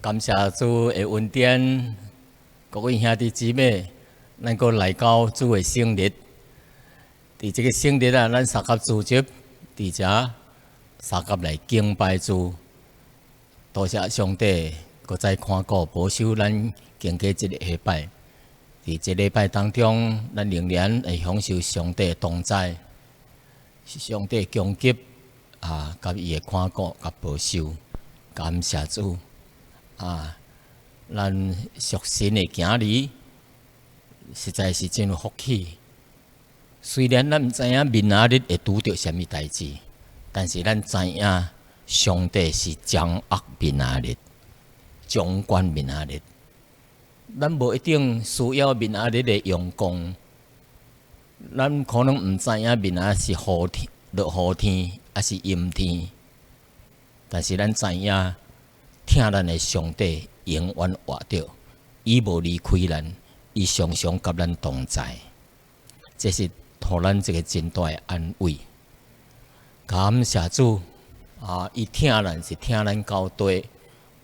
感謝主的恩典，各位兄弟姊妹，咱閣來到主的聖日。佇這个聖日啊，咱相佮聚集佇遮，相佮來敬拜主。多謝上帝，閣再看顧保守咱經過這个禮拜。佇這禮拜當中，咱仍然會享受上帝的同在，上帝的供給啊，佮伊的看顧佮保守。感謝主啊！咱屬神的囝兒，實在是真有福氣。雖然咱毋知影明仔日會拄著啥物代誌，但是咱知影上帝是掌握明仔日，掌管明仔日。咱無一定需要明仔日的陽光，咱可能毋知影明仔是雨天、落雨天，抑是陰天，但是咱知影，疼咱的上帝永遠活著，伊無離開咱，伊常常佮咱同在，這是予咱一个真大的安慰。感謝主啊！伊疼咱是疼咱到底，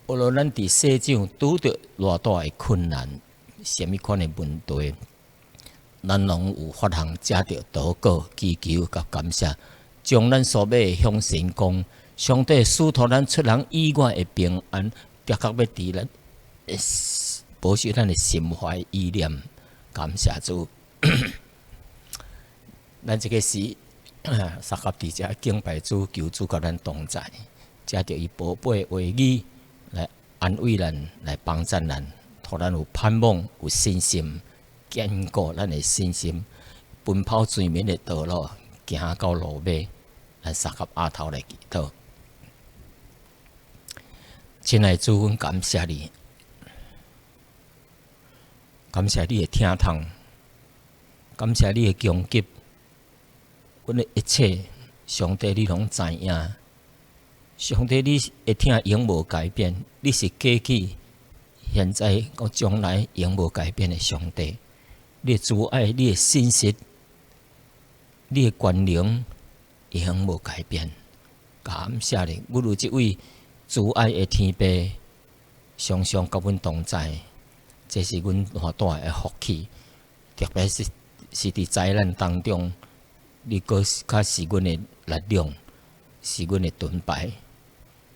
無論咱佇世上拄著偌大的困難，啥物款的問題，咱攏有法通藉著禱告、祈求佮感謝，將咱所欲的向神講。上帝賜予咱出人意外的平安，的確欲佇咱保守咱的心懷意念。感謝主，咱這个時相佮佇遮敬拜主，求主佮咱同在，藉著伊寶貝的話語來安慰咱，來幫助咱，予咱有盼望、有信心，堅固咱的信心，奔跑前面的道路，行到路尾，咱相佮阿頭來祈禱。親愛的主，阮感謝你，感謝你的疼痛，感謝你的供給，阮的一切，上帝你攏知影。上帝你的疼永無改變，你是過去、現在、佮將來永無改變的上帝。你的慈愛、你的信實、你的權能永無改變。感謝你，阮有這位慈愛的天父，常常佮阮同在，這是阮偌大的福氣。特別是佇災難當中，你閣較是阮的力量，是阮的盾牌，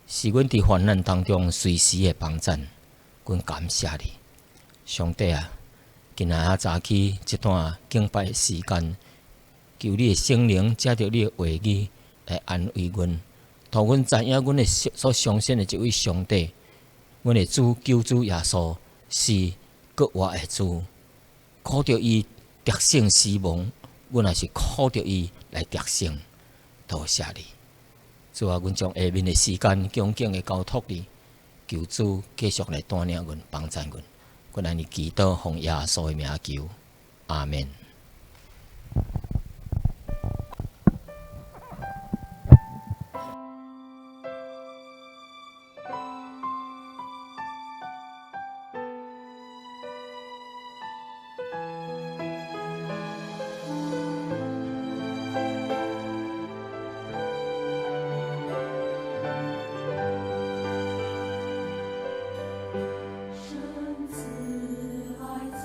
是阮佇患難當中隨時的幫贊。阮感謝你，上帝啊！今仔日早起這段敬拜時間，求你的聖靈藉著你的話語來安慰阮，予阮知影阮的所相信的這位上帝，阮的主救主耶穌是閣活的主，靠著伊得勝死亡，阮也是靠著伊來得勝。多謝你，主啊！阮將下面的時間恭敬的交託你，求主繼續來帶領阮、幫助阮。阮按呢祈禱，奉耶穌的名求，阿們。神賜愛子。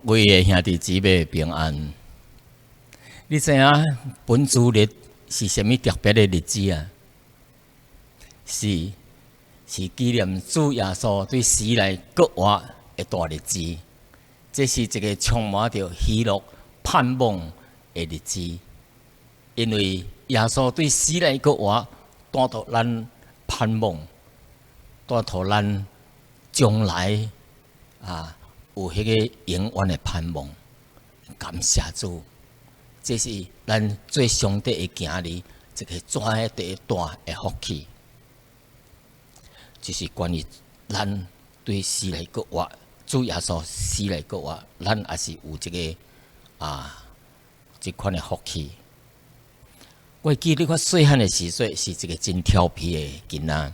位的兄弟姊妹平安。你知影本主日是啥物特別的日子啊？是紀念主耶穌對死來復活的大日子。這是一個充滿著喜樂、盼望的日子，因為耶穌對死來復活，帶予咱盼望，帶予咱將來啊，有彼個永遠的盼望。感謝主，這是咱做上帝的囝兒，一個最第大的福氣，就是關於咱對死來復活，主耶穌死來復活，咱也是有這個啊，這款的福氣。我記得我細漢的時陣是一個真調皮的囡仔，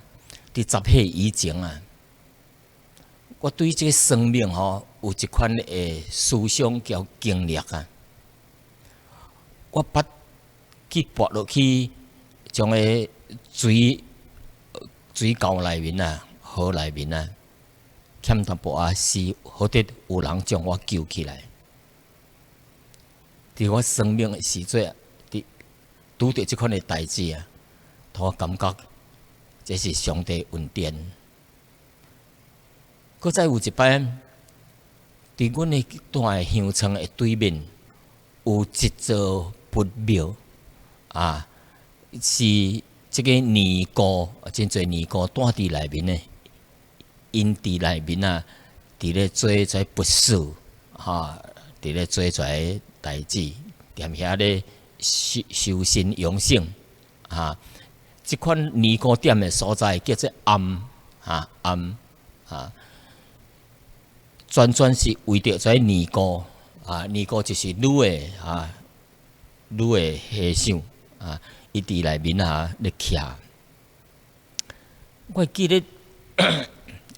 佇10歲以前啊，我對這個生命吼有一款的思想佮經歷啊。我捌去跋落去，將個水溝內面啊，河內面啊，欠淡薄仔死，好佇有人將我救起來。佇我生命的時陣，佇拄著這款的代誌啊，予我感覺這是上帝恩典。閣再有一擺，佇阮的住的鄉村的對面，有一座佛廟啊，是這個尼姑，真濟尼姑住佇內面的，𪜶佇內面啊，佇咧做這佛事，哈，佇咧做這代誌，踮遐咧修身養性，啊，這款尼姑踮的所在叫做庵，哈，庵，啊。專專是為著這尼姑啊，尼姑就是女的啊，女的和尚啊，伊佇內面啊咧徛。我會記得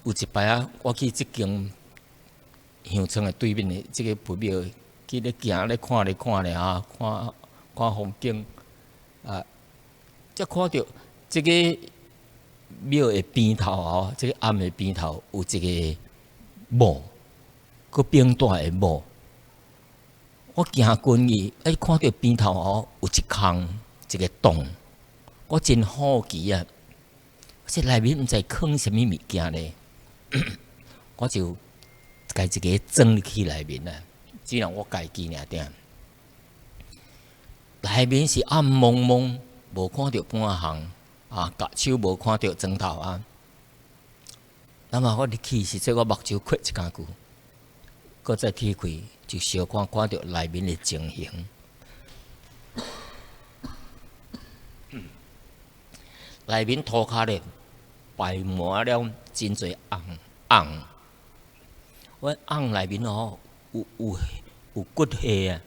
有一擺啊，我去這間鄉村的對面的這個佛廟，去咧行咧看咧看咧啊，看看風景啊，才看著這個廟的邊頭吼，這個庵的邊頭有一個墓。閣反蹛的墓，我行近去，欸，看著邊頭吼有一空一個洞，我真好奇啊！這內面毋知囥啥物物件咧，我就共一个鑽入去內面啊。只能我家己爾點，內面是暗濛濛，無看著半項啊，鉸手無看著磚頭啊。那麼我入去時陣，我目睭缺一工久。閣再鐵開，就小可看著內面的情形。內面塗跤咧擺滿了真濟甕甕，我甕內面吼有骨血啊，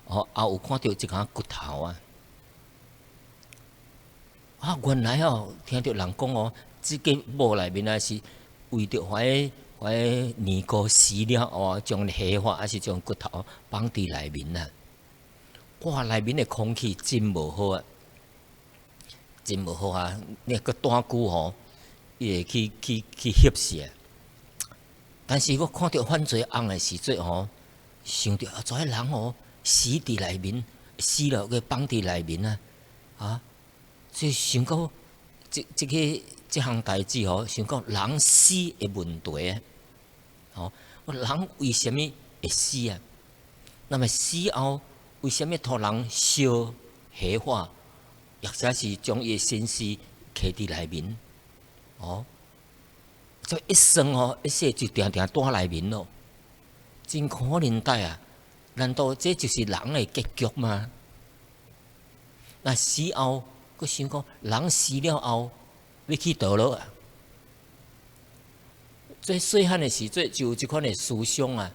吼也有看著一倌骨頭啊。啊，原來哦，聽著人講哦，這個墓內面啊是為著彼彼尼姑死了後，將火化，抑是將骨頭放佇內面啊。哇，內面的空氣真無好啊，真無好啊！你閣蹛久吼，伊會去翕死。但是我看著遐濟甕的時陣吼，想著啊，這人吼死佇內面，死了閣放佇內面啊，啊，這想講這個這項代誌吼，想講人死的問題啊。吼，人為啥物會死啊？那麼死後為啥物予人燒火化，或者是將伊的身屍囥佇內面？哦，這一生吼，一世就定定蹛內面咯，真可憐待啊！難道這就是人的結局嗎？那死後，閣想講人死了後欲去佗落啊？這細漢的時陣就有這款的思想啊。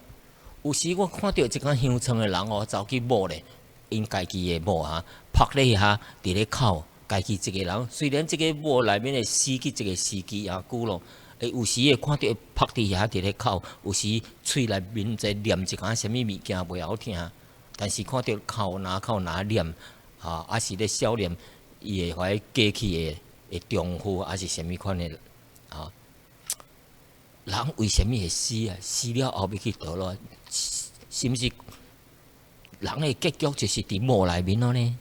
有時我看著這間鄉村的人哦，走去墓咧，𪜶家己的墓啊，趴咧遐佇咧哭，家己一個人。雖然這個墓內面的死去一個時期也久咯，欸，有時會看著趴佇遐佇咧哭，有時喙內面在念一寡啥物物件袂曉聽，但是看著哭若哭若念，啊，抑是咧想念伊的彼過去的丈夫，抑是啥物款的啊？人為啥物會死啊？死了後欲去佗落？是毋是人的結局就是佇墓內面咯呢？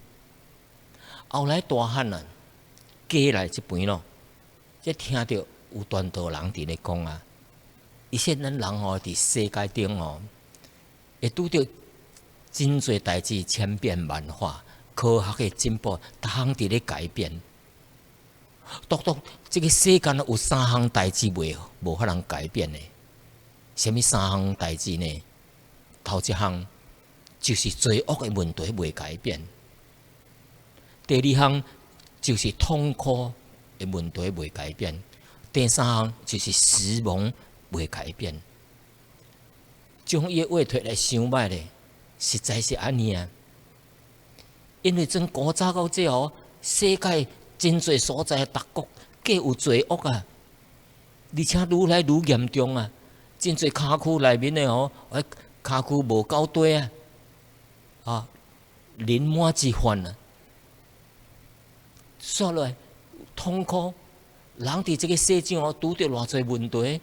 後來大漢啊，過來這邊咯，才聽著有傳道人佇咧講啊，伊說咱人吼佇世界頂吼，會拄著真濟代誌千變萬化，科學的進步，逐項佇咧改變。獨獨這個世間有三項代誌袂無法通改變的，啥物三項代誌呢？頭一項就是罪惡的問題袂改變，第二項就是痛苦的問題袂改變，第三項就是死亡袂改變。將伊的話提來想覓咧，實在是按呢啊！因為從古早到這哦，世界真濟所在，逐國皆有罪惡啊，而且愈來愈嚴重啊！真濟跤區內面的吼，跤區無夠底啊，啊，人滿之患啊，煞落來痛苦，人佇這個世上哦，拄著偌濟問題，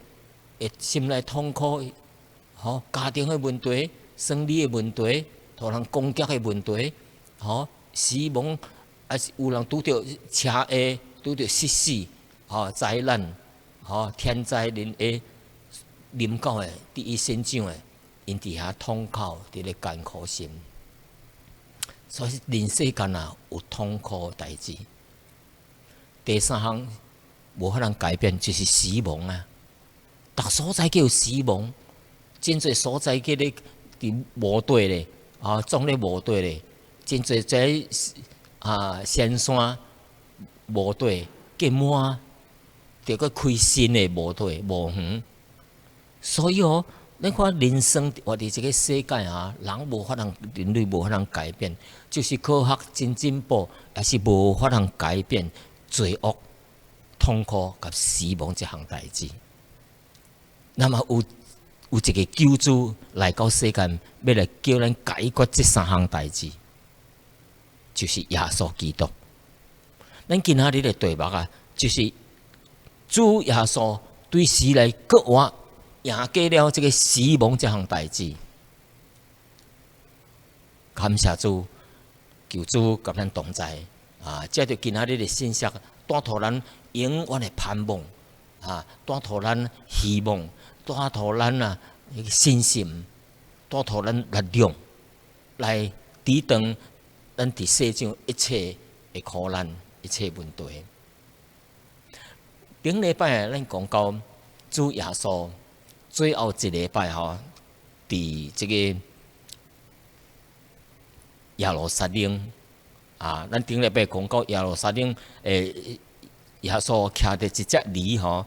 會心內痛苦，吼，家庭的問題、生理的問題、予人攻擊的問題，吼，死亡，抑是有人拄著車禍、拄著失死，吼，災難，吼，天災人禍臨到的，佇伊身上的，𪜶佇遐痛苦，佇咧艱苦心。所以人世間啊，有痛苦的代誌。第三項無法通改變，就是死亡啊！逐所在叫死亡，真濟所在叫咧佇墓地咧，啊，葬咧墓地咧，真濟這啊仙山墓地結滿，著閣開新的墓地墓園。所以哦，你看人生活佇這個世界啊，人無法通，人類無法通改變，就是科學真進步，也是無法通改變罪惡、痛苦佮死亡這項代誌。那麼有一個救主來到世間，欲來叫咱解決這三項代誌，就是耶穌基督。咱今仔日的題目啊，就是主耶穌對死來復活，贏過了這個死亡這項代誌。感謝主，求主佮咱同在啊！藉著今仔日的信息，帶予咱永遠的盼望啊，帶予咱希望，帶予咱啊信心，帶予咱力量，來抵擋咱佇世上一切的苦難、一切問題。頂禮拜咱講到主耶穌最後一禮拜吼，佇這個耶路撒冷啊，咱頂禮拜講到耶路撒冷，耶穌騎著一隻驢吼，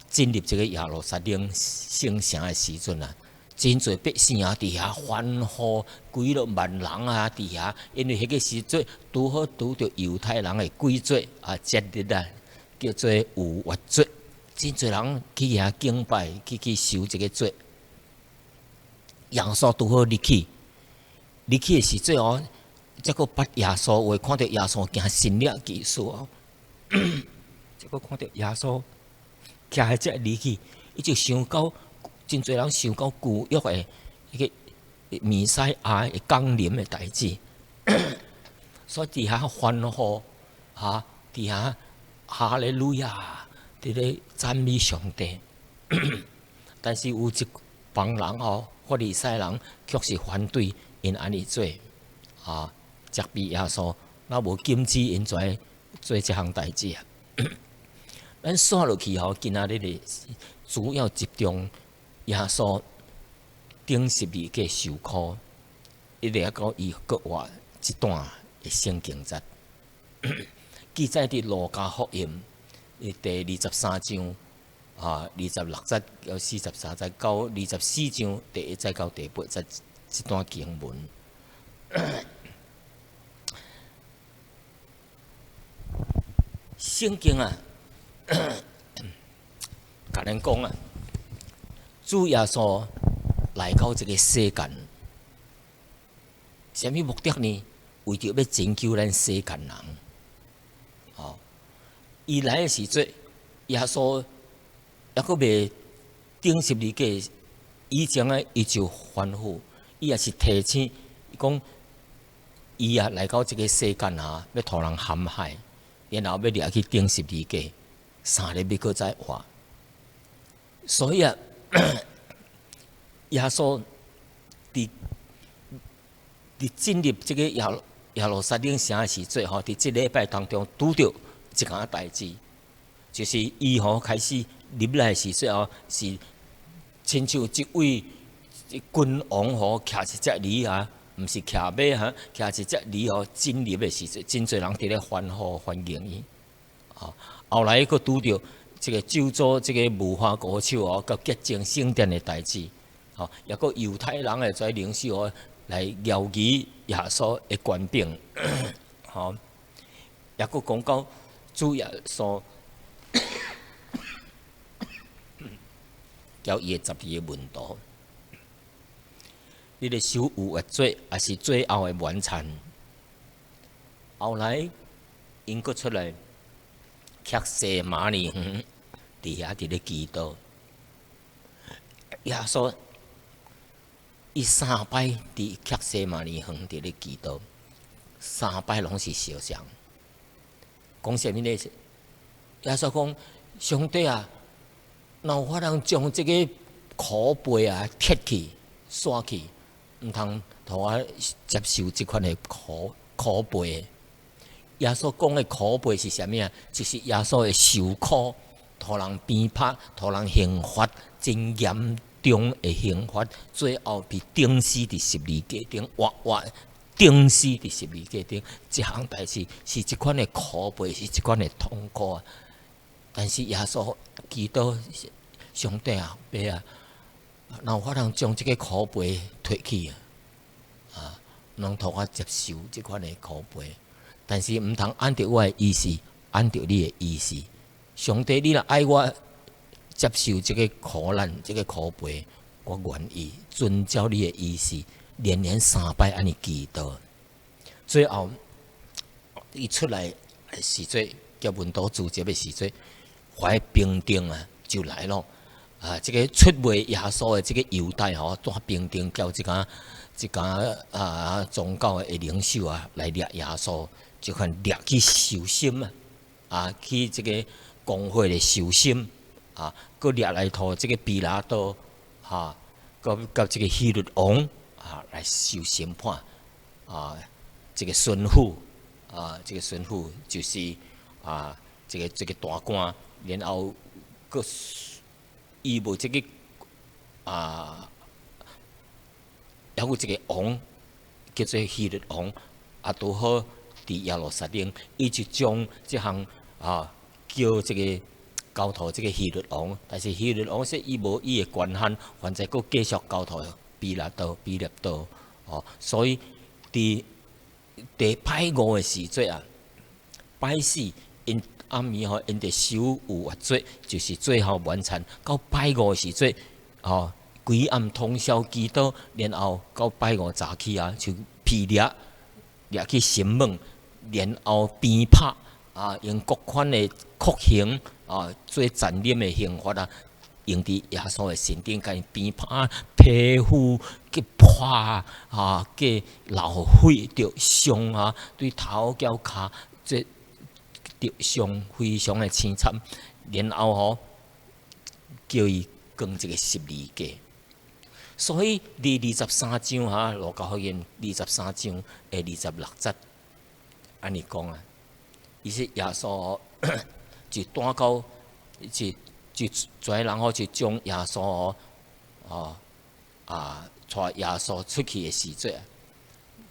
進入這個耶路撒冷聖城的時陣啊，真濟百姓啊佇遐歡呼，幾落萬人啊佇遐，因為彼個時陣拄好拄著猶太人的鬼節啊節日啊，叫做逾越節，真濟人去遐敬拜，去守這個節。耶穌拄好入去，入去的時陣哦，才閣捌耶穌話，看著耶穌行神蹟奇事哦，才閣看著耶穌騎彼隻驢去，伊就想到真濟人想到舊約的彼個彌賽亞的降臨的代誌，所以佇遐歡呼，哈，佇遐哈利路亞，佇咧讚美上帝。但是有一幫人吼，法利賽人卻是反對𪜶按呢做，啊，責備耶穌，若無禁止𪜶做做這項代誌啊。咱煞落去吼，今仔日的主要集中耶穌釘十字架受苦，一直到伊復活這段的聖經節，記載佇路加福音第23章啊，26節到43節到24章第1節到第8節這段經文。聖經啊，共咱講啊，主耶穌來到這個世間，啥物目的呢？為著欲拯救咱世間人。哦，伊來的時陣，耶穌猶閣未釘十字架以前啊，伊就吩咐，伊也是提醒講，伊啊來到這個世間啊，欲予人陷害，然後欲掠去釘十字架，3日欲閣再活。所以啊，耶穌佇進入這個耶路撒冷城的時陣吼，佇這禮拜當中拄著一件代誌，就是伊吼開始入來的時陣吼，是親像一位君王吼，騎一隻驢啊，毋是騎馬哈，騎一隻驢吼進入的時陣，真濟人佇咧歡呼歡迎伊。啊，後來閣拄著這個咒詛這個無花果樹哦，佮潔淨聖殿的代誌，吼，抑閣猶太人的這領袖哦，來枵疑耶穌的權柄，吼，抑閣講到主耶穌交伊的12個門徒，你咧守逾越節，抑是最後的晚餐。後來𪜶閣出來，客西馬尼園，佇遐佇咧祈禱。耶穌伊三擺佇客西馬尼園佇咧祈禱，三擺攏是相像。講啥物咧？耶穌講：上帝啊，若有法通將這個苦杯啊，撤去、煞去，毋通予我接受這款的苦杯。耶穌講的苦杯是啥物啊？就是耶穌的受苦，予人鞭拍，予人刑罰，真嚴重的刑罰，最後被釘死佇十字架頂，活活釘死佇十字架頂。這項代誌是這款的苦杯，是這款的痛苦啊！但是耶穌祈禱上帝啊，爸啊，若有法通將這個苦杯褪去啊，啊，毋通予我接受這款的苦杯。但是毋通按著我的意思，按著你的意思。上帝，你若愛我接受這個苦難，這個苦杯，我願意遵照你的意思，連連三擺按呢祈禱。最後，伊出來的時陣，叫門徒聚集的時陣，懷兵丁啊就來咯。啊，這個出賣耶穌的這個猶大吼，帶兵丁叫這間啊宗教的領袖啊來掠耶穌，這款掠去受審啊，啊去這個公會的受審啊，閣掠來予這個彼拉多哈，閣佮這個希律王啊來受審判啊，這個巡撫啊，這個巡撫就是啊，這個大官，然後閣伊無這個啊，抑有一個王叫做希律王，啊，拄好佇耶路撒冷，伊就將這項啊叫這個交予這個希律王，但是希律王說伊無伊的權限，反正閣繼續交予彼拉多，哦，所以佇第拜五的時陣啊，拜四𪜶暗暝吼，𪜶佇守逾越節，就是最後晚餐。到拜五的時陣，吼，規暗通宵祈禱，然後到拜五早起啊，就被掠掠去審問，然後鞭拍啊，用各款的酷刑啊，做殘忍的刑罰啊，用佇耶穌的身頂，共伊鞭拍，皮膚去破啊，去流血著傷啊，對頭交跤這著傷非常的凄慘，然後吼叫伊扛一個十字架。所以佇23章哈，路加福音二十三章的26節，按呢講啊，伊說耶穌就帶到就跩人吼，就將耶穌吼，哦啊，帶耶穌出去的時陣，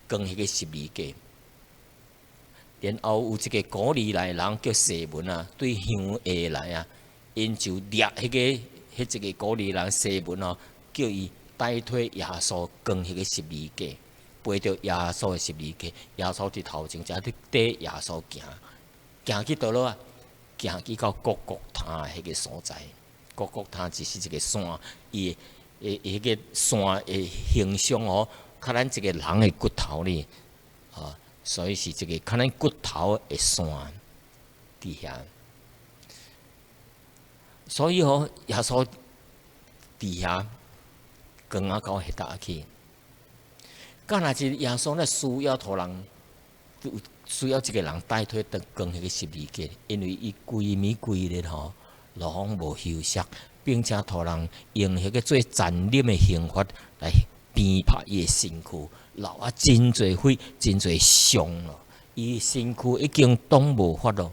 扛彼個十字架。然後有一個古利奈人叫西門啊，對鄉下來啊，𪜶就掠彼一個古利奈西門哦，叫伊代替耶穌扛彼個十字架，背著耶穌的十字架，耶穌佇頭前，才佇綴耶穌行，行去佗落啊？行去到各各他彼個所在，各各他就是一個山，伊的彼個山的形象哦，較咱一個人的骨頭呢，啊。所以是這個較咱骨頭的山佇遐，所以吼耶穌佇遐扛啊到彼搭去，敢若是耶穌咧需要予人，需要一個人代替當扛彼個十字架，因為伊規暝規日吼，攏無休息，並且予人用彼個做殘忍的刑罰來鞭拍伊的身軀，流啊真濟血，真濟傷咯。伊身軀已經擋無法咯，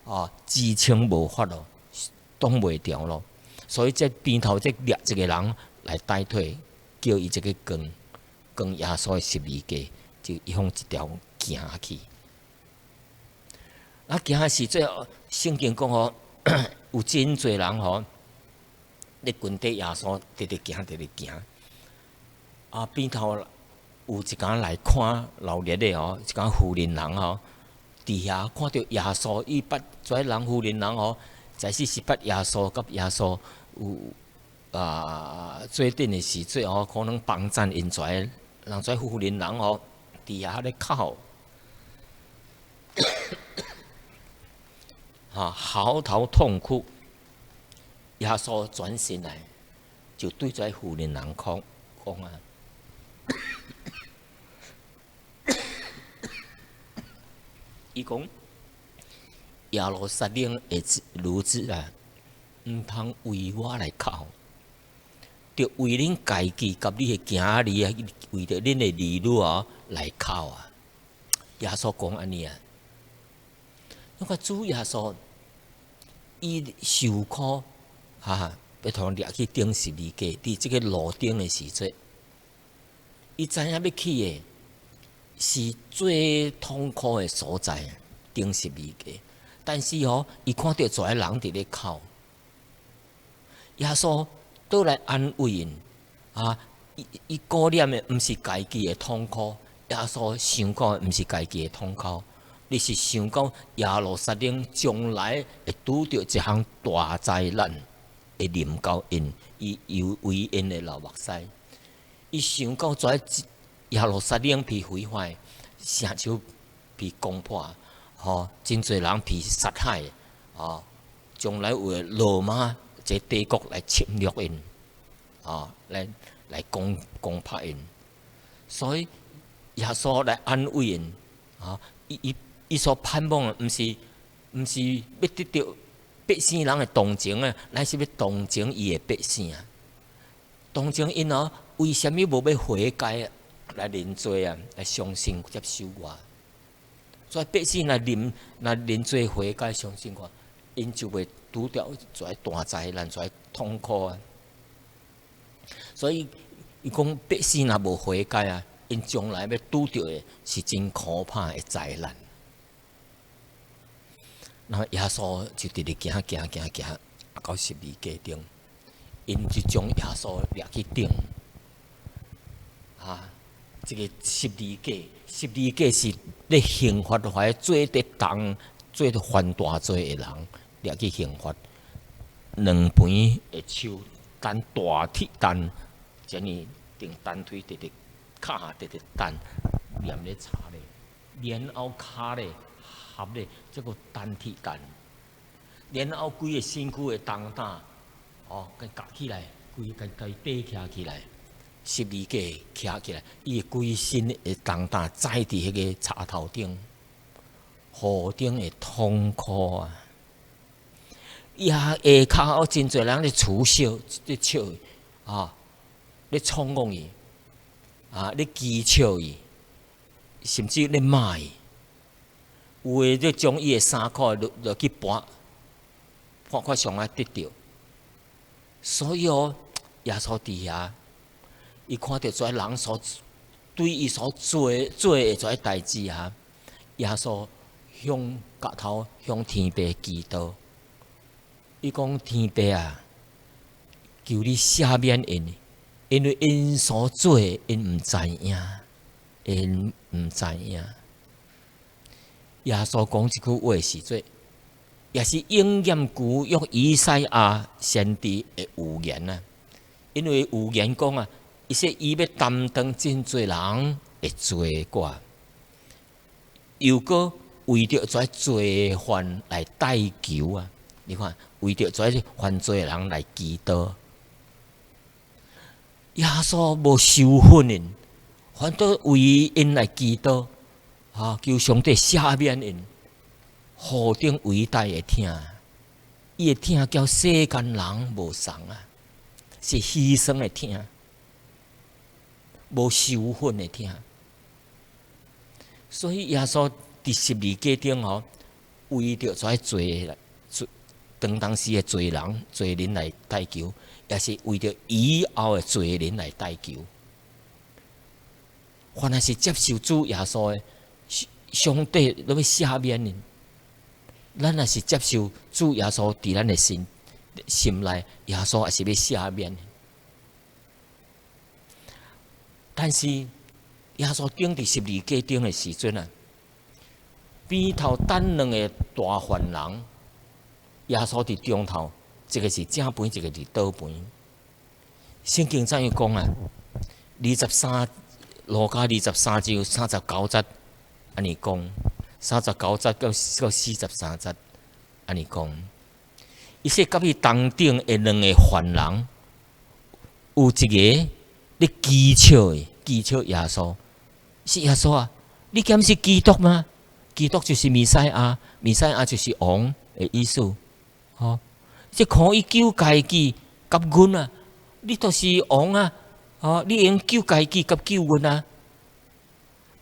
啊，支撐無法咯，擋袂牢咯。所以這邊頭這掠一個人來代替，叫伊這個扛扛耶穌的十字架，就向一條行去。啊，行的時陣，聖經講吼，有真濟人吼，咧跟綴耶穌，直直行，直直行。啊，邊頭有一工來看鬧熱的吼，一工婦人人吼，佇遐看著耶穌，伊捌這人婦人人吼，在是是捌耶穌，佮耶穌有啊做陣的時陣吼，可能幫贊𪜶遮人遮婦人人吼，佇遐咧哭，哈嚎啕痛哭。耶穌轉身來，就對這婦人人講講啊。伊講耶路撒冷的女子啊，毋通為我來哭，著為恁家己佮你的囝兒啊，為著恁的兒女啊來哭啊。耶穌講按呢啊，你看主耶穌，伊受苦，哈，欲予人掠去釘十字架，佇這個路頂的時陣，伊知影欲去的是最痛苦的所在，釘十字架。但是吼，伊看著遮人佇咧哭，耶穌倒來安慰𪜶啊！伊伊顧念的毋是家己的痛苦，耶穌想講的毋是家己的痛苦，而是想講耶路撒冷將來會拄著一項大災難，會臨到𪜶，伊又為𪜶會流目屎。伊想講遮耶路撒冷被毀壞，城牆被攻破，吼，真濟人被殺害，哦，將來有羅馬這帝國來侵略𪜶，哦，來來攻攻破𪜶，所以耶穌來安慰𪜶，啊，伊伊伊所盼望的，毋是毋是欲得著百姓人的同情啊，乃是欲同情伊的百姓啊，同情𪜶哦，為啥物無欲悔改啊？來認罪啊！來相信接受我。所以百姓若認若認罪悔改，相信我，𪜶就袂拄著遮大災難、遮痛苦啊。所以伊講百姓若無悔改啊，𪜶將來欲拄著的是真可怕的災難。那耶穌就直直行行行行到十字架頂，𪜶就將耶穌掠去釘。啊！這個十字架，十字架是咧刑罰遐做得重、做得犯大罪的人掠去刑罰。兩邊的手擔大鐵擔，這呢定單腿直直敲，直直擔，黏咧插咧，然後跤咧合咧，這個單鐵擔，然後規个身軀的重擔，哦，共夾起來，規个共底徛起來。十字架徛起來，伊的規身的重擔載佇彼個柴頭頂，何等的痛苦啊！伊下跤真濟人咧取笑、咧笑伊，啊，咧嘲諷伊，啊，咧譏笑伊，甚至咧罵伊。有的咧將伊的衫褲落落去跋，看看誰愛得著。所以哦，耶穌佇遐。伊看著遮人所對伊所做做的遮代誌啊，耶穌向舉頭向天父祈禱，伊講天父啊，求你赦免𪜶，因為𪜶所做的𪜶毋知影，𪜶毋知影。耶穌講這句話時陣，也是應驗舊約以賽亞先知的預言啊，因為預言講啊。伊說伊欲擔當真濟人的罪過，又閣為著這罪犯來代求啊！你看，為著這犯罪的人來祈禱，耶穌無羞憤𪜶，反倒為𪜶來祈禱，哈，求上帝赦免𪜶，何等偉大的疼！伊的疼佮世間人無仝啊，是犧牲的疼，無羞憤的疼。所以耶穌佇十字架頂吼，為著這罪罪當當時的罪人、罪人來代求，也是為著以後的罪人來代求。凡若是接受主耶穌的，上帝攏欲赦免𪜶。咱若是接受主耶穌佇咱的心心內，耶穌也是欲赦免。但是耶穌釘佇十字架頂的時陣啊，邊頭等兩个大犯人，耶穌佇中頭，一个是正邊，一个佇倒邊。聖經怎樣講啊？路加23章39節，按呢講，39節到43節，按呢講。伊說佮伊同釘的兩个犯人，有一个咧譏笑的，譏笑耶穌，是耶穌啊！你敢是基督嗎？基督就是彌賽亞，彌賽亞就是王的意思。吼，這可以救家己佮阮啊！你都是王啊！吼，你會救家己佮救阮啊！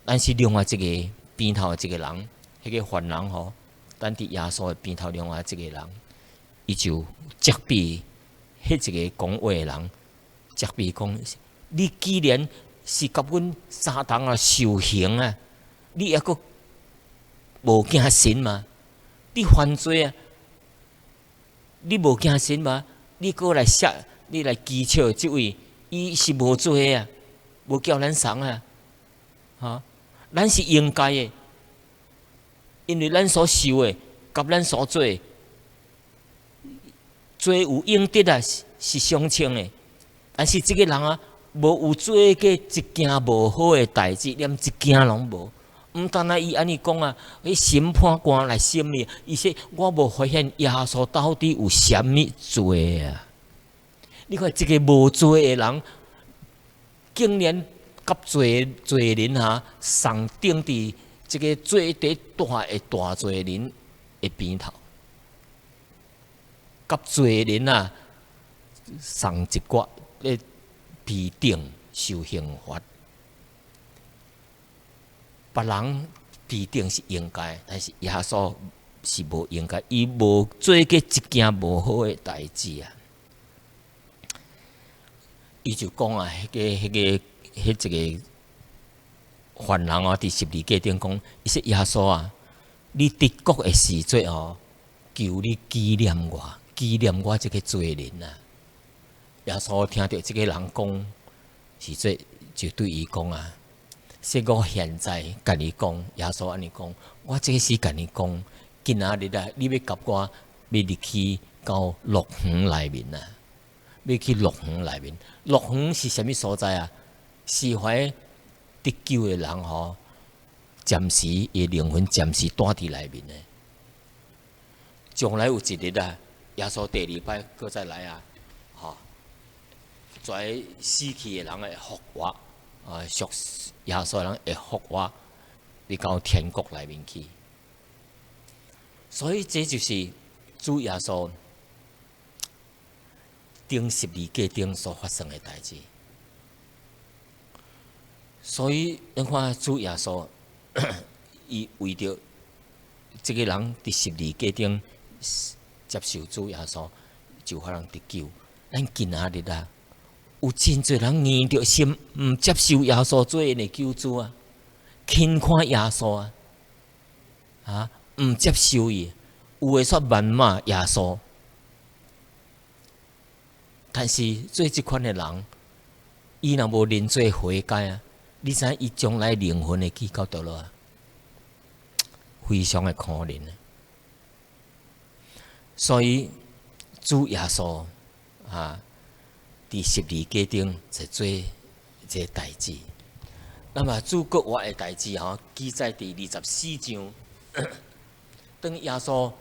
但是另外一个邊頭的一个人，彼个犯人吼，等佇耶穌的邊頭另外一个人，伊就責備彼一个講話的人，責備講：你既然是佮阮相同啊受刑啊，你猶閣無驚神嗎？你犯罪啊，你無驚神嗎？你閣來說，你來譏笑這位，伊是無罪啊，無叫咱慫啊，哈，咱是應該的，因為咱所受的，佮咱所做的，罪有應得啊，是相稱的。但是這个人啊，無有做過一件無好的代誌，連一件攏無。毋單單伊按呢講啊，彼審判官來審伊，伊說我無發現耶穌到底有啥物罪啊？你看這个無罪的人，竟然佮罪罪人哈仝釘佇這个最底大的大罪人的邊頭，佮罪人啊仝一掛咧被釘受刑罰。別人被釘是應該，但是耶穌是無應該，伊無做過一件無好的代誌啊。伊就講啊，彼个、彼个、彼一个犯人啊，佇十字架頂講，伊說耶穌啊，你得國的時陣哦，求你紀念我，紀念我這个罪人啊。耶穌聽著這个人講，時陣就對伊講啊。說我現在共你講，耶穌按呢講，我這時共你講，今仔日啊，你欲佮我欲入去到樂園內面啊，欲去樂園內面。樂園是啥物所在啊？是予得救的人吼，暫時伊靈魂暫時蹛佇內面的。將來有一日啊，耶穌第二擺閣再來啊，吼，遮死去的人會復活。啊，屬耶穌人會復活，入到天國內面去。所以這就是主耶穌釘十字架頂所發生的代誌。所以你看主耶穌，伊為著這个人佇十字架頂接受主耶穌，就予人得救。咱今仔日啊，有真濟人硬著心毋接受耶穌做𪜶的救主啊，輕看耶穌啊，啊，毋接受伊，有的煞謾罵耶穌。但是做這款的人，伊若無認罪悔改啊，你知影伊將來靈魂會去到佗落啊？非常的可憐啊！所以主耶穌啊，佇十字架頂就做這个代誌。那麼主復活的代誌吼，記載佇24章。當耶穌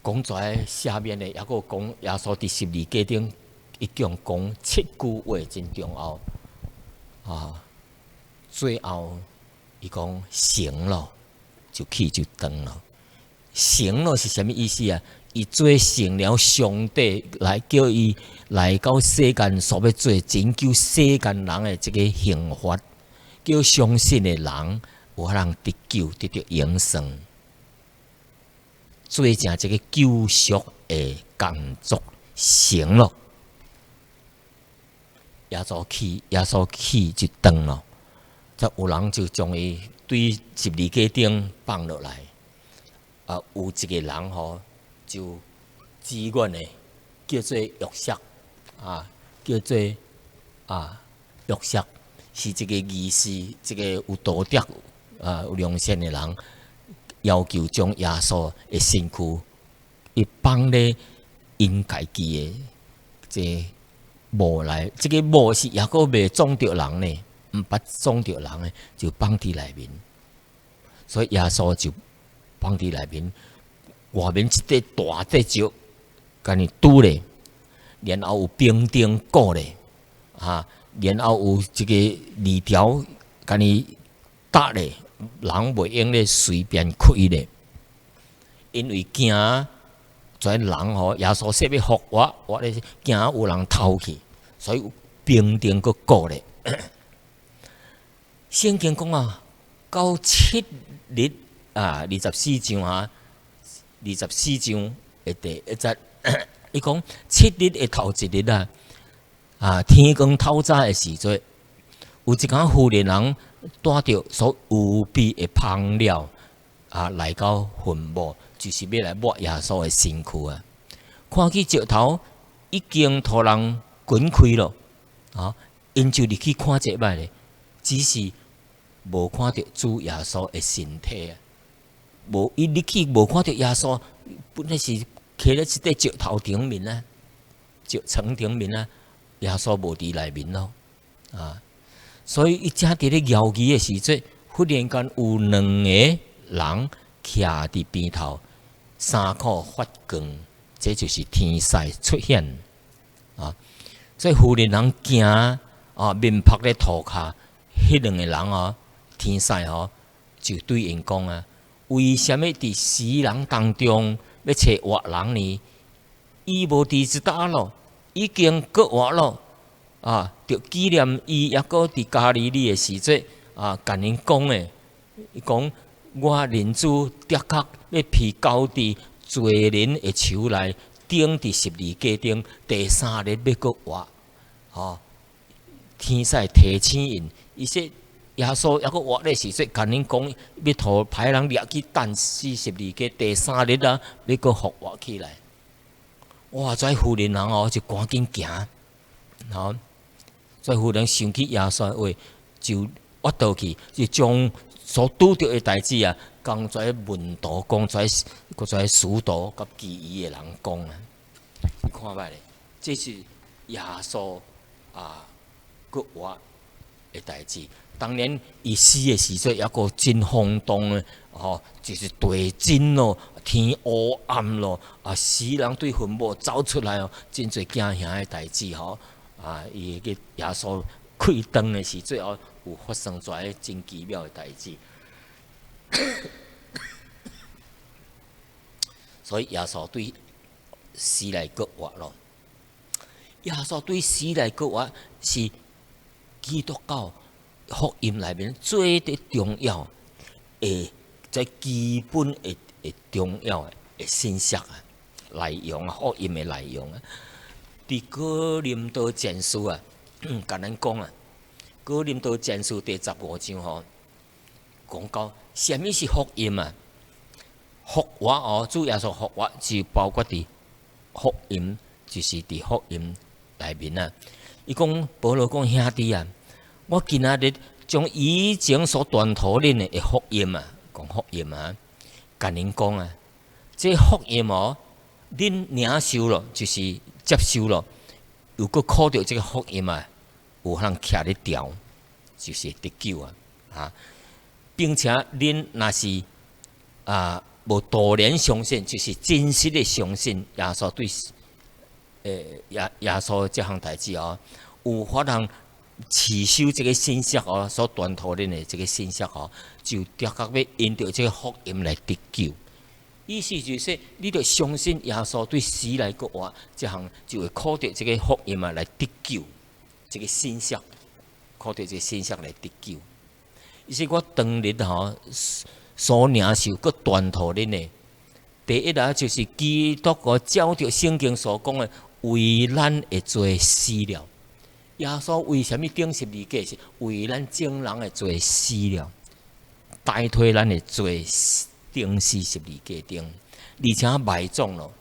講出來赦免的，抑閣講耶穌佇十字架頂一共講七句話，真重要啊！最後伊講成咯，就氣就斷咯。成咯是啥物意思啊？伊做成了上帝來叫伊來到世間所欲做拯救世間人的這个刑罰，叫相信的人有可能得救，得著永生。做成這个救贖的工作成咯。耶穌氣，耶穌氣就斷咯。則有人就將伊對十字架頂放落來。啊，有一个人吼，就自願的叫做約瑟啊，叫做啊約瑟，是一个義士，一个有道德啊有良善的人，要求將耶穌的身軀伊放咧𪜶家己的這墓內，這个墓是猶閣未葬著人呢，毋捌葬著人的，就放佇內面。所以耶穌就放佇內面，外面一塊大塊石，共伊堵咧，然後有兵丁顧咧，啊，然後有這个櫥條共伊搭咧，人袂用咧隨便開咧，因為驚這人吼，耶穌說欲復活，我咧驚有人偷去，所以有兵丁閣顧咧。聖經講啊，到七日啊，二十四章啊，二十四章的第一節，伊講七日的頭一日啊，啊天光透早的時陣，有一工婦人人帶著所預備的香料啊，來到墳墓，就是欲來抹耶穌的身軀啊。看見石頭已經予人滾開咯，啊，𪜶就入去看一擺咧，只是無看著主耶穌的身體啊，無伊入去無看著耶穌，本來是徛咧一塊石頭頂面啊，石床頂面啊，耶穌無佇內面咯，啊，所以伊正佇咧猶豫的時陣，忽然間有兩个人徛佇邊頭，衫褲發光，這就是天使出現啊！這婦人人驚啊，面曝咧塗跤，彼兩个人哦，天使吼就對𪜶講啊：為啥物佇死人當中欲揣活人呢？伊無佇這搭咯，已經閣活咯啊！著紀念伊猶閣佇加利利的時陣啊，共𪜶講的，伊講我認主的確欲被交佇罪人的手內，釘佇十字架頂，第三日欲閣活。吼，天使提醒𪜶，伊說耶穌猶閣活咧時陣，共恁講欲予歹人掠去釘死十字架，第三日啊，欲閣復活起來。哇！這婦人人哦，就趕緊行，吼！這婦人想起耶穌的話，就挖倒去，就將所拄著的代誌啊，共這門徒講，這閣這使徒佮其餘的人講啊。你看覓咧？這是耶穌啊，閣活的代誌。當年伊死的時陣，猶閣真轟動的，吼，就是地震咯，天烏暗咯，啊，死人對墳墓走出來哦，真濟驚嚇的代誌吼。啊，伊個耶穌氣斷的時陣哦，有發生這个真奇妙的代誌。所以耶穌對死來閣活咯。耶穌對死來閣活是基督教福音內面最的重要的、最基本的、的重要的信息啊，內容啊，福音的內容啊。佇哥林多前書啊，共咱講啊，哥林多前書第15章吼，講到啥物是福音啊？復活哦，主耶穌復活就包括佇福音，就是佇福音內面啊。伊講保羅講兄弟啊，我今仔日將以前所傳予恁的福音啊，講福音啊，共恁講啊，這福音哦，恁領受咯，就是接受咯，又閣靠著這个福音啊，有可能徛咧牢，就是得救啊，啊，並且恁若是啊無徒然相信，就是真實的相信耶穌對，耶穌這項代誌哦，有法通持守這个信息哦，所傳予恁的這个信息哦，就著覺欲因著這个福音來得救。意思就是說，你著相信耶穌對死來復活，這項就會靠著這个福音啊來得救，這个信息，靠著這个信息來得救。伊說我當日吼所領受，閣傳予恁的，第一啊，就是基督哦，照著聖經所講的，為咱的罪死了。耶穌為啥物釘十字架？是為咱眾人的罪死了，代替咱的罪釘死十字架頂，而且埋葬咯，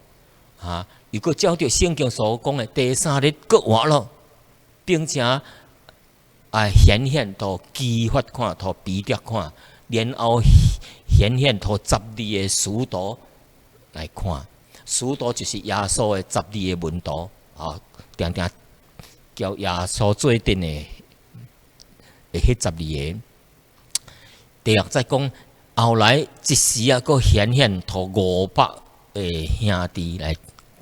哈！又閣照著聖經所講的，第三日閣活咯，並且啊顯現予磯法看，予彼得看，然後顯現予十二个使徒來看。使徒就是耶穌的十二个門徒，啊，定定交耶穌做陣的，彼十二个。第六節講，後來一時啊，閣顯現予500个兄弟來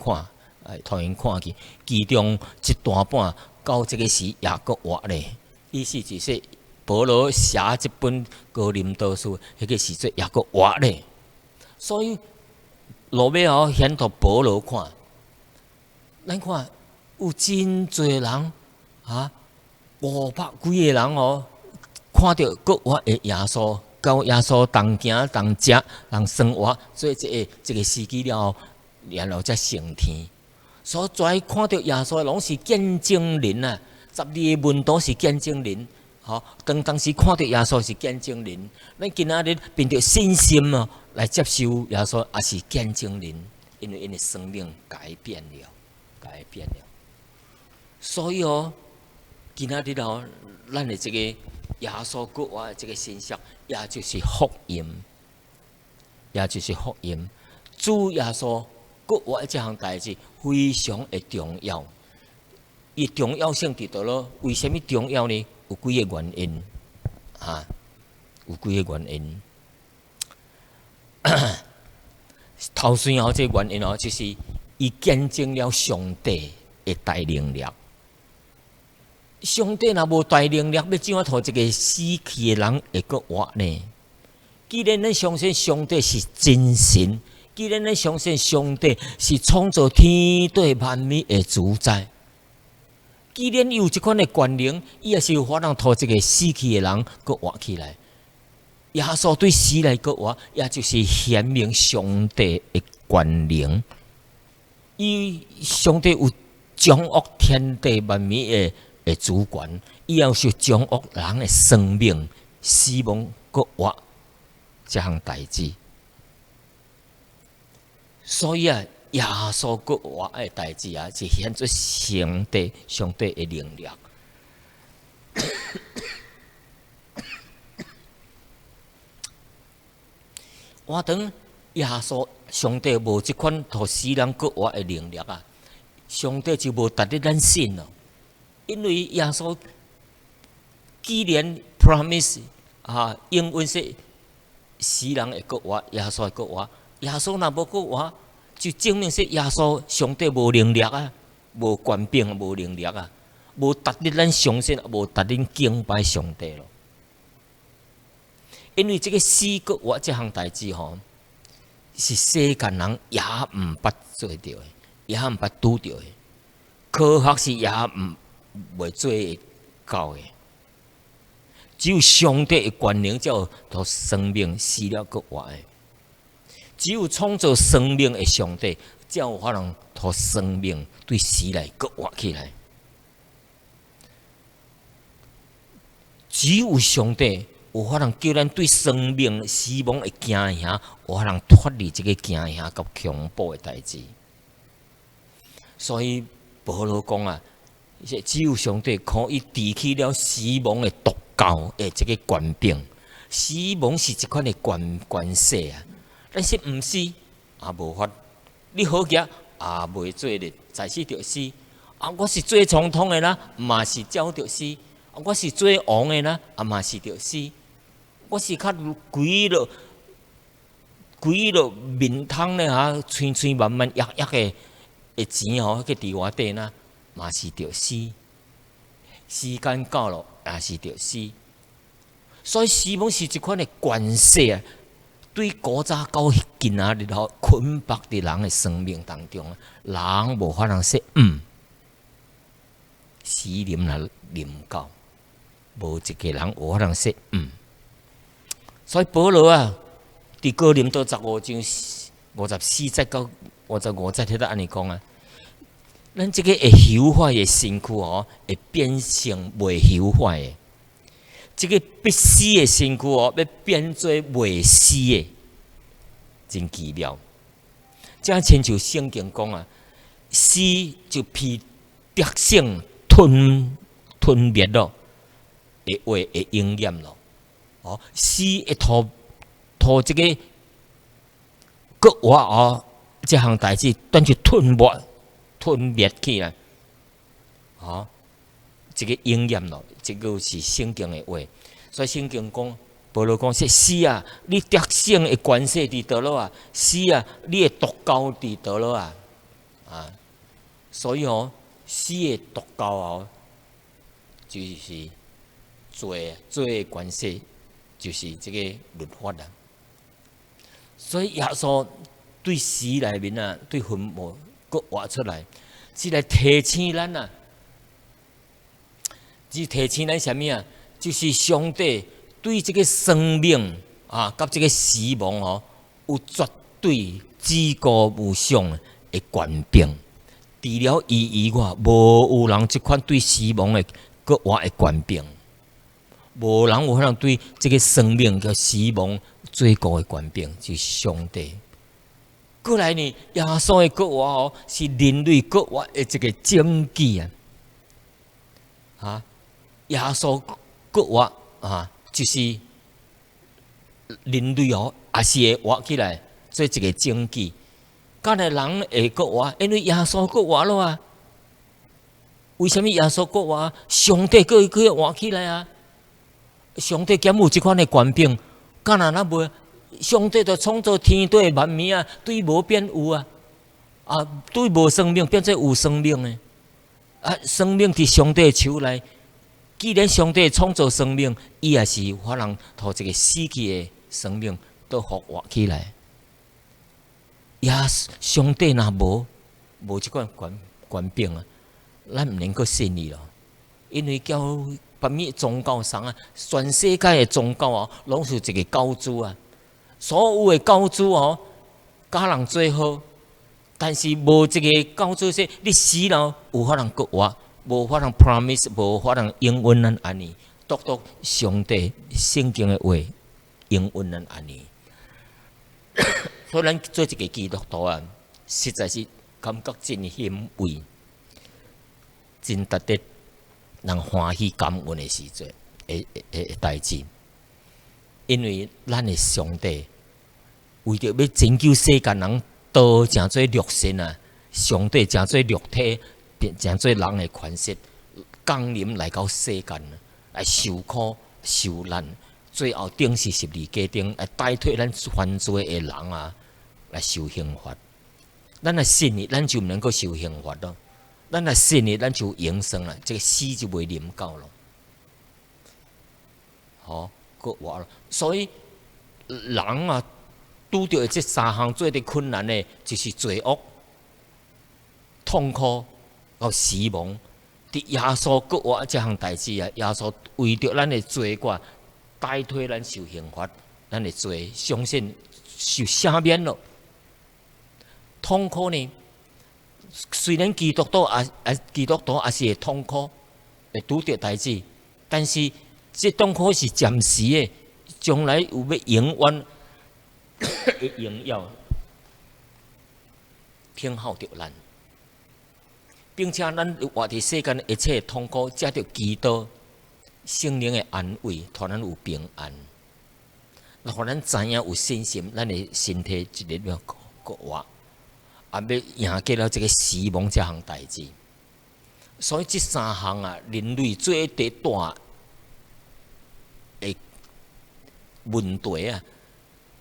看，來予𪜶看見，其中一大半到這个時也閣活咧。意思就是說，保羅寫這本哥林多書，彼个時陣也閣活咧。所以落尾哦，顯予保羅看，咱看有真濟人啊，500幾个人哦，看著閣活的耶穌，佮耶穌同行同食同生活，做這個時機了後，然後才升天。所以看著耶穌攏是見證人啊，十二个門徒是見證人，吼，當時看著耶穌是見證人，咱今仔日憑著信心啊來接受耶穌，也是見證人，因為𪜶的生命改變了，改變了。所以哦，今仔日哦，咱的這个耶穌復活的這个信息，也就是福音，也就是福音。主耶穌復活的這項代誌非常的重要，伊重要性佇佗落？為啥物重要呢？有幾个原因，啊，有幾个原因。頭先哦，這个原因哦，就是伊見證了上帝的大能力。上帝若無大能力，欲怎樣予一个死去的人會閣活呢？既然咱相信上帝是真神，既然咱相信上帝是創造天地萬物的主宰，既然伊有這款的權能，伊也是有法通予一个死去的人閣活起來。耶穌對死來閣活，也就是顯明上帝的權能。伊上帝有掌握天地萬物的主權，伊也是掌握人的生命、死亡、閣活這項代誌。所以啊，耶穌復活的代誌啊，是顯出上帝的能力。我當耶穌上帝無這款予死人復活的能力啊，上帝就無值得咱信咯。因為耶穌既然 promise 啊，應允說死人會復活，耶穌會復活。耶穌若無復活，就證明說耶穌上帝無能力啊，無權柄，無能力啊，無值得咱相信，無值得敬拜上帝咯。因為這个死復活這項代誌吼，是世間人也毋捌做著的，也毋捌拄著的，科學是也毋袂做會到的。只有上帝的權能，才有予生命死了閣活的。只有創造生命的上帝，才有法通予生命對死來閣活起來。只有上帝有法通叫咱對生命死亡的驚嚇，有法通脫離這个驚嚇佮恐怖的代誌。所以保羅講啊，只有上帝可以除去了死亡的毒蠄的這个權柄。死亡是一款的權勢啊，但是毋死也無法，你好額也袂做咧，在死就死。啊，我是做總統的啦，嘛是照著死。啊，我是做王的啦，啊嘛是著死。我是較規落規落面湯咧哈，喙喙慢慢吔吔的的錢吼，去佇外底啦，嘛是著死。時間到了，也是著死。所以死亡是一款的權勢啊，對古早到今仔日吼捆綁佇人的生命當中啊，人無法通說毋。死臨若臨到，無一個人有法通說毋。所以保羅啊，佇哥林多15章54節到55節，彼度按呢講啊。咱這個會朽壞的身軀哦，會變成袂朽壞的；這個必死的身軀哦，欲變做袂死的，真奇妙。這親像聖經講啊，死就被得勝吞滅咯，的話會應驗咯。哦，死會塗塗這個復活哦，這項代誌等於吞滅去啦。哦，這個應驗咯，這個是聖經的話。所以聖經講，保羅講說死啊，你得勝的權勢佇佗落啊？死啊，你的毒钩佇佗落啊？啊，所以哦，死的毒钩哦，就是罪，罪的權勢就是這個律法啊。所以耶穌對死內面啊，對墳墓閣活出來，是來提醒咱啊，是提醒咱啥物啊？就是上帝對這個生命啊，佮這個死亡哦，有絕對至高無上的權柄。除了伊以外，無有人這款對死亡的閣活的權柄，無人有可能對這個生命佮死亡最高的權柄，就是上帝。過來呢，耶穌的復活哦，是人類復活的一個證據啊！啊，耶穌復活啊，就是人類哦，也是會活起來，做一個證據。敢若人會復活，因為耶穌復活了啊。為啥物耶穌復活？上帝閣予伊活起來啊！上帝敢有這款的權柄？敢若咱無？上帝就創造天地萬物啊，對無變有啊，啊，對無生命變做有生命的，啊，生命佇上帝手內。既然上帝創造生命，伊也是有法通予一個死去的生命都復活起來。也上帝若無這款權柄啊，咱毋能夠信伊咯。因為叫別物宗教啥啊，全世界的宗教哦，攏是一個教主啊。所有的教主哦，教人做好，但是無一個教主說你死了有法通復活，無法通 promise，無法通應允咱按呢，獨獨上帝聖經的話應允咱按呢。所以咱做一個基督徒啊，實在是感覺真欣慰，真值得人歡喜感恩的時陣，的代誌。因為咱的上帝為著欲拯救世間人，道成做肉身啊，上帝成做肉體，變成做人的款式，降臨來到世間，來受苦受難，最後釘死十字架頂，來代替咱犯罪的人啊，來受刑罰。咱若信伊，咱就毋能閣受刑罰咯。咱若信伊，咱就永生啦，這個死就袂臨到咯。好，閣活咯。所以人啊，拄著這三項最佇困難的，就是罪惡、痛苦佮死亡。佇耶穌復活這項代誌啊，耶穌為著咱的罪過，代替咱受刑罰，咱的罪相信受赦免咯。痛苦呢？雖然基督徒也是會痛苦，會拄著代誌，但是這痛苦是暫時的，將來有欲永遠的榮耀等候著咱，並且咱活佇世間一切痛苦，藉著基督聖靈的安慰，予咱有平安，予咱知影有信心，咱的身體一日欲復活。也欲贏過了這個死亡這項代誌，所以這三項啊，人類最大的問題啊，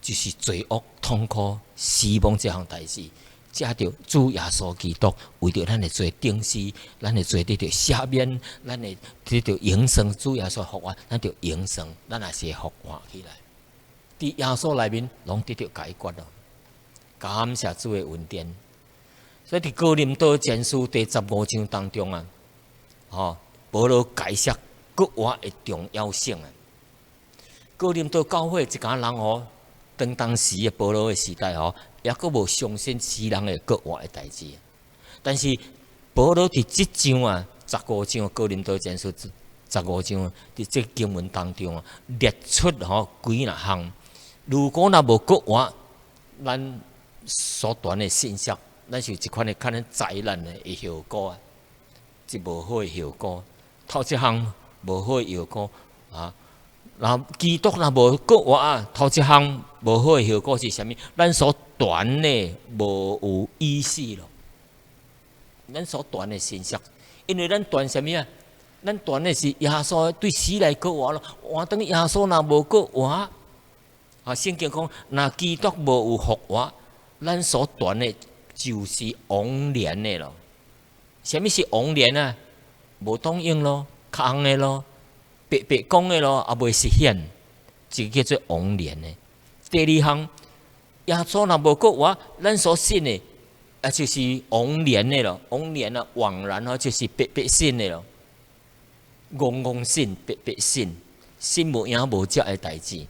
就是罪惡、痛苦、死亡這項代誌。藉著主耶穌基督為著咱的罪釘死，咱的罪得著赦免，咱會得著永生。主耶穌復活，咱著永生，咱也是會復活起來。佇耶穌內面，攏得著解決咯。感謝主的恩典。所以佇哥林多前書第15章當中啊，吼，保羅解釋復活的重要性啊。哥林多教會一家人吼，當當時的保羅的時代吼，猶閣無相信死人會復活的代誌。但是保羅佇這章啊，十五章哥林多前書十五章，佇這經文當中啊，列出吼幾若項。如果若無復活，咱所傳的信息，咱是有一款的可能災難的後果啊，一無好的後果。頭一項無好的後果啊，若基督若無復活啊，頭一項無好的後果是啥物？咱所傳的無有意思咯。咱所傳的信息，因為咱傳啥物啊？咱傳的是耶穌對死來復活咯。換轉耶穌若無復活，啊，聖經講，若基督無有復活，咱所傳的就是枉然的咯。啥物是枉然啊？無當用咯，空的咯，白白講的咯，也袂實現，這個叫做枉然的。第二項，耶穌若無復活，咱所信的啊，就是枉然的咯，枉然啊，枉然哦，就是白白信的咯，戇戇信，白白信，信無影無跡的代誌。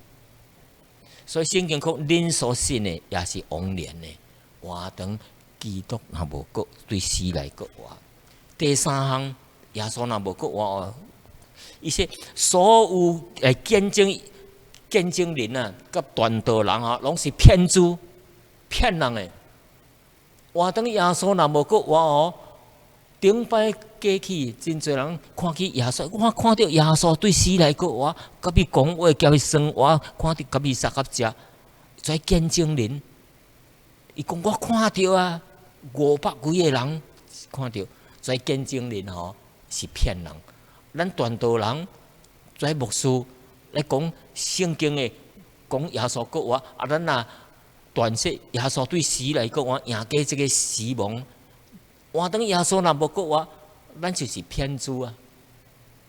所以聖經講，恁所信的也是枉然的。換轉基督若無閣對死來復活。第三項，耶穌若無復活哦，伊說所有來見證人啊，佮傳道人啊，攏是騙子、騙人的。換轉耶穌若無復活哦，頂擺過去真濟人看見耶穌，我看著耶穌對死來復活，佮伊講話，佮伊生活，看著佮伊相佮食，這見證人，伊講我看著啊，500幾個人看著，這見證人吼是騙人。咱傳道人，這牧師來講聖經的，講耶穌復活，啊，咱若傳說耶穌對死來復活，贏過這個死亡。換轉耶穌若無復活，咱就是騙子啊，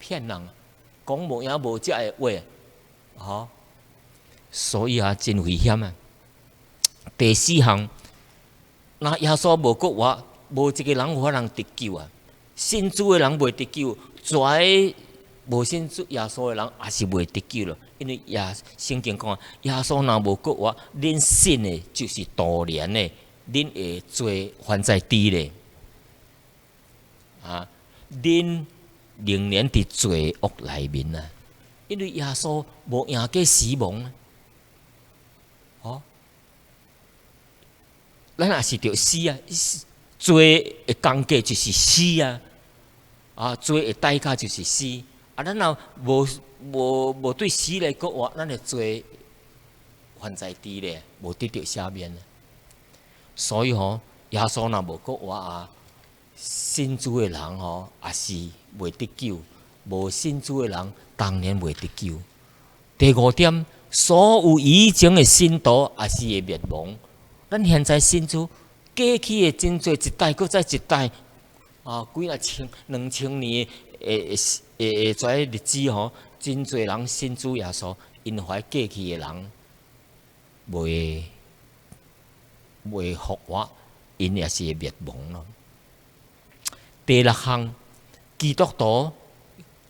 騙人，講無影無跡的話，吼，所以啊，真危險啊。第四項，若耶穌無復活，無一個人有法通得救啊！信主的人袂得救，跩無信主耶穌的人也是袂得救咯。因為耶聖經講，耶穌若無復活，恁信的就是徒然的，恁的罪還在佇咧。啊，恁仍然佇罪惡內面啊！因為耶穌無贏過死亡，哦，咱也是著死啊！罪的工價就是死啊！啊，罪的代價就是死。啊，咱若無對死來復活，咱的罪還在佇咧，無得著赦免。所以吼，耶穌若無復活啊，信主的人吼也是袂得救，無信主的人當然袂得救。第五點，所有以前的信徒也是會滅亡。咱現在信主過去的真濟一代，閣再一代啊，幾若千、2000年的這日子吼，真濟人信主耶穌，𪜶懷過去的人袂復活，𪜶也是會滅亡咯。第六項，基督徒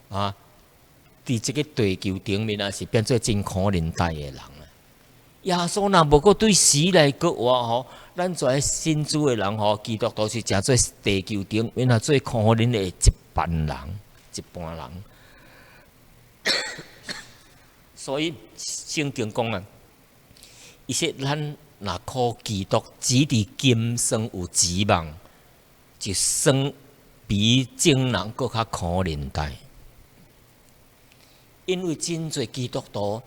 啊，佇這個地球頂面啊，是變做真可憐待的人啊。耶穌若無閣對死來復活吼，咱這信主的人吼，基督徒是誠做地球頂面啊最可憐的一班人，一般人。所以聖經講啊，伊說咱若靠基督，只佇今生有指望，就算比眾人閣較可憐待。因為真濟基督徒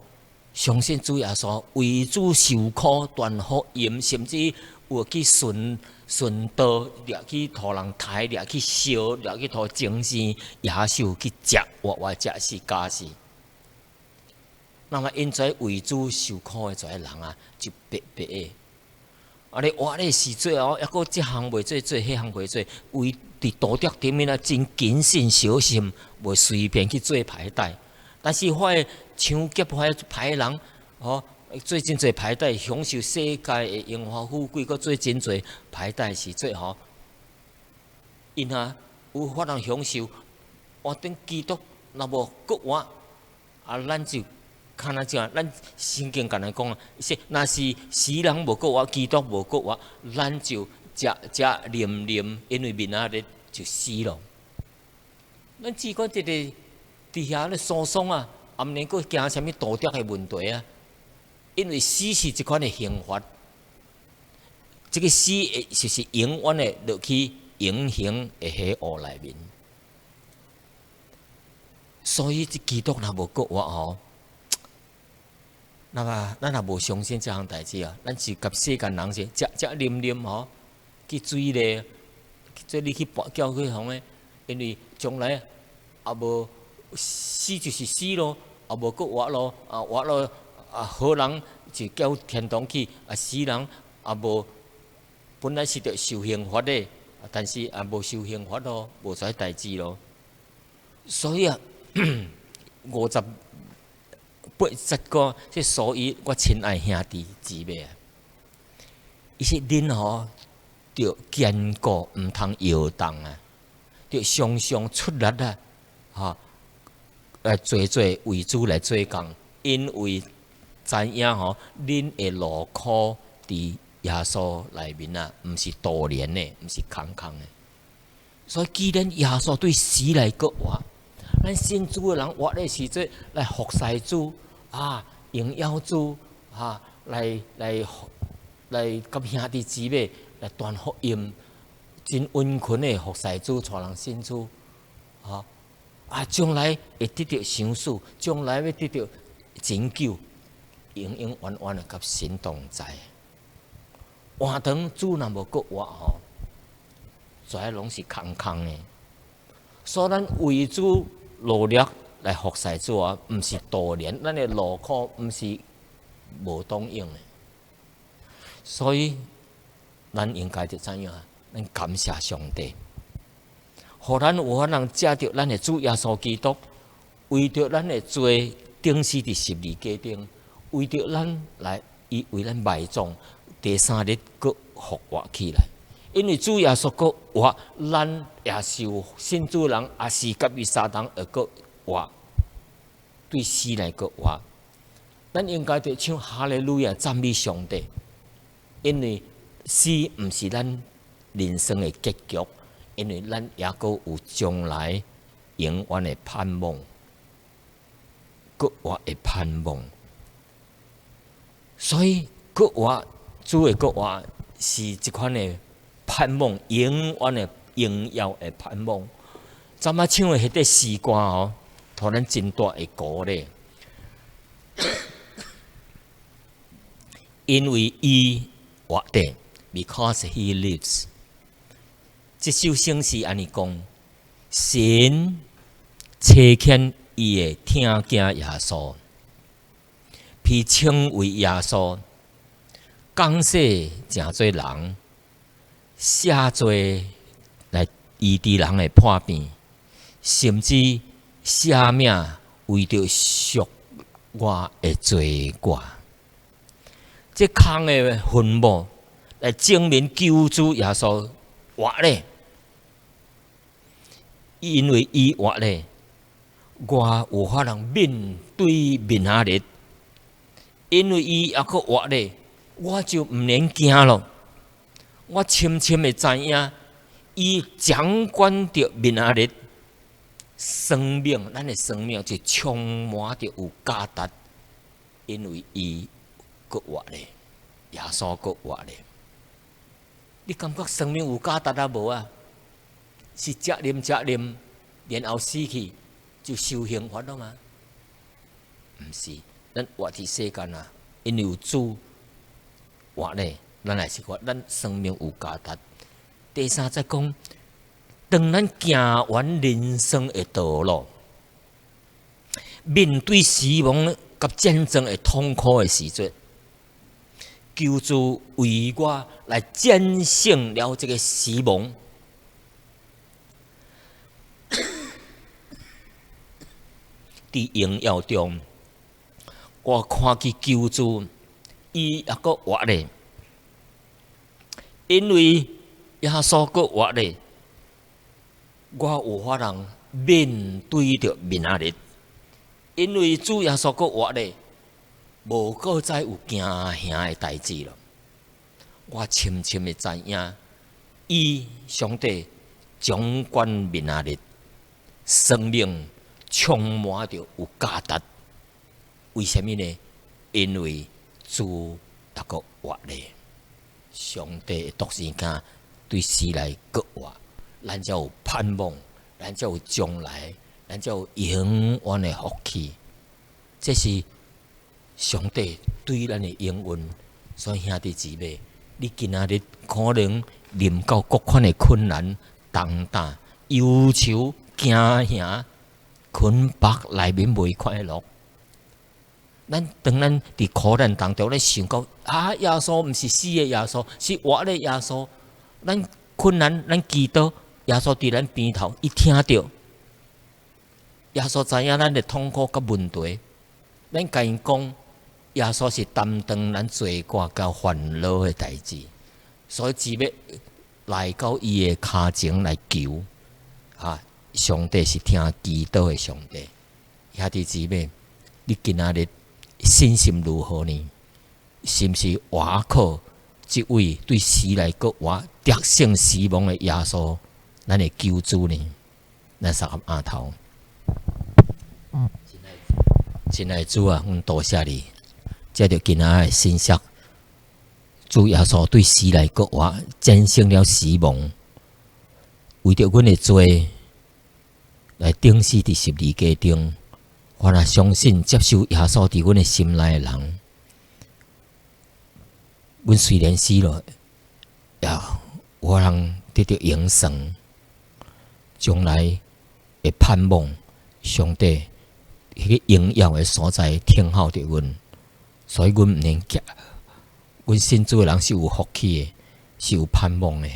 相信主耶穌，為主受苦、傳福音，甚至有去殉殉道，掠去予人刣，掠去燒，掠去予精生野獸去食，活活食死、絞死。那麼𪜶這為主受苦的這人啊，就白白的。啊，你活咧時陣哦，抑閣這項袂做，做彼項袂做，為佇道德頂面啊，真謹慎小心，袂隨便去做歹代。但是遐搶劫遐歹人，吼，做真濟歹代，享受世界的榮華富貴，閣做真濟歹代時陣吼，𪜶啊有法通享受，換轉基督若無閣活，啊，咱就敢若怎？咱聖經共咱講啊，說若是死人無閣活，基督無閣活，咱就食食啉啉，因為明仔日就死咯。咱只管一個佇遐咧疏鬆啊，也毋免閣驚啥物道德的問題啊。因為死是這款的刑罰，這個死會就是永遠的落去永恆的黑暗內面。所以，這基督若無閣活吼，那麼咱若無相信這項代誌啊，咱是佮世間人是食食啉啉吼，去水咧，做你去跋筊去創的，因為將來也無死就是死咯，也無閣活咯，啊活咯。啊，好人就叫天堂去，啊死人也無本來是著受刑罰的，但是也無受刑罰咯，無這代誌咯。所以啊，58節歌，這所以我親愛兄弟姊妹啊，伊說恁吼著堅固，毋通搖動啊，著常常出力啊，吼來濟濟為主來做工，因為知影吼，恁的勞苦佇耶穌內面啊，毋是徒然的，毋是空空的。所以，既然耶穌對死來閣活，咱信主的人活咧時陣來服侍主啊，榮耀主啊，來來來，佮兄弟姊妹來傳福音，真殷勤的服侍主，帶人信主，吼啊，將來會得著賞賜，將來欲得著拯救，永永遠遠的佮神同在。換轉主若無閣活吼，這攏是空空的。所以咱為主努力來服侍主啊，毋是徒然，咱的勞苦毋是無當用的。所以，咱應該著怎樣啊？咱感謝上帝，予咱有法通藉著咱的主耶穌基督，為著咱的罪釘死佇十字架頂，為著咱來，伊為咱埋葬，第三日閣復活起來。因為主耶穌閣活，咱也是有信主人，也是佮伊相同會閣活，對死來閣活。咱應該著唱哈利路亞讚美上帝，因為死毋是咱人生的結局，因為咱抑閣有將來永遠的盼望，閣活的盼望。所以閣活，主的閣活是這款的盼望，永遠的榮耀的盼望。昨仔唱的彼個詩歌吼，予咱真大的鼓勵。因為伊活著，because he lives。這首聖詩按呢講，神差遣伊的疼囝耶穌，被稱為耶穌，降世成做人，赦罪來醫治人的破病，甚至捨命為著贖我的罪過。這空的墳墓來證明救主耶穌活咧，因為伊活咧，我有法通面對明仔日。因為伊猶閣活咧，我就毋免驚咯。我深深的知影，伊掌管著明仔日生命，咱的生命就充滿著有價值，因為伊閣活咧，耶穌閣活咧。你感覺生命有價值啊無啊？是食啉食啉，然後死去就受刑罰了嗎？毋是，咱活佇世間啊，因為有主活咧，咱也是活，咱生命有價值。第三節講，當咱行完人生的道路，面對死亡佮戰爭的痛苦的時陣，救主為我來戰勝了這个死亡。佇榮耀中，我看見救主，伊猶閣活咧，因為耶穌閣活咧，我有法通面對著明仔日。因為主耶穌閣活咧，無閣再有驚嚇的代誌囉。我深深的知影，伊上帝掌管明仔日，生命充滿著有價值。為啥物呢？因為主猶閣活咧，上帝的獨生囝對死來閣活，咱才有盼望，咱才有將來，咱才有永遠的福氣。這是上帝對咱的應允。所以兄弟姊妹，你今仔日可能臨到各款的困難、重擔、憂愁、驚嚇、捆縛內面袂快樂。咱當咱佇苦難當中，咱想講啊，耶穌毋是死的耶穌，是活的耶穌。咱困難，咱祈禱，耶穌佇咱邊頭，伊聽著。耶穌知影咱的痛苦佮問題，咱共伊講，耶穌是擔當咱罪過佮煩惱的代誌，所以只欲來到伊的跤前來求。啊，上帝是聽祈禱的上帝。兄弟姊妹，你今仔日信心如何呢？是毋是倚靠這位對死來閣活、得勝死亡的耶穌，咱的救主呢？咱相佮囥頭。親愛的主啊，阮多謝你，藉著今仔的信息，主耶穌對死來閣活，戰勝了死亡，為著阮的罪來釘死佇十字架頂。我若相信接受耶穌佇阮的心內的人，阮雖然死了，也有可能得著永生，將來會盼望上帝彼个榮耀的所在等候著阮，所以阮毋免驚。阮信主的人是有福氣的，是有盼望的。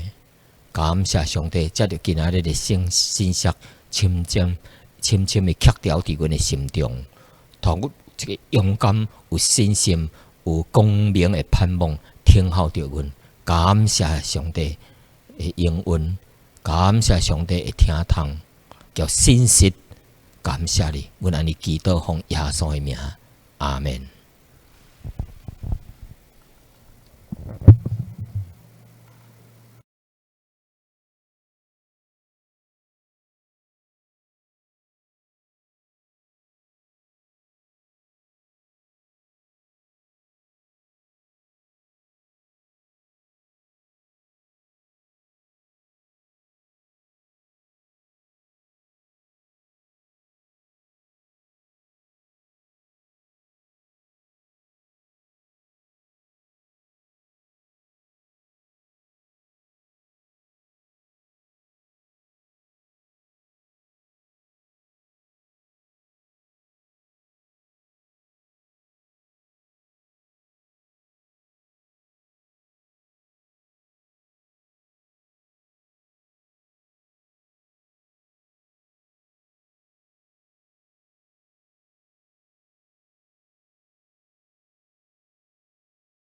感謝上帝，藉著今仔日的信信息，深深深深的刻牢佇阮的心中，予阮這个勇敢、有信心、有光明的盼望，等候著阮。感謝上帝的應允，感謝上帝的聽通，叫信實。感謝你，阮按呢祈禱奉耶穌的名，阿門。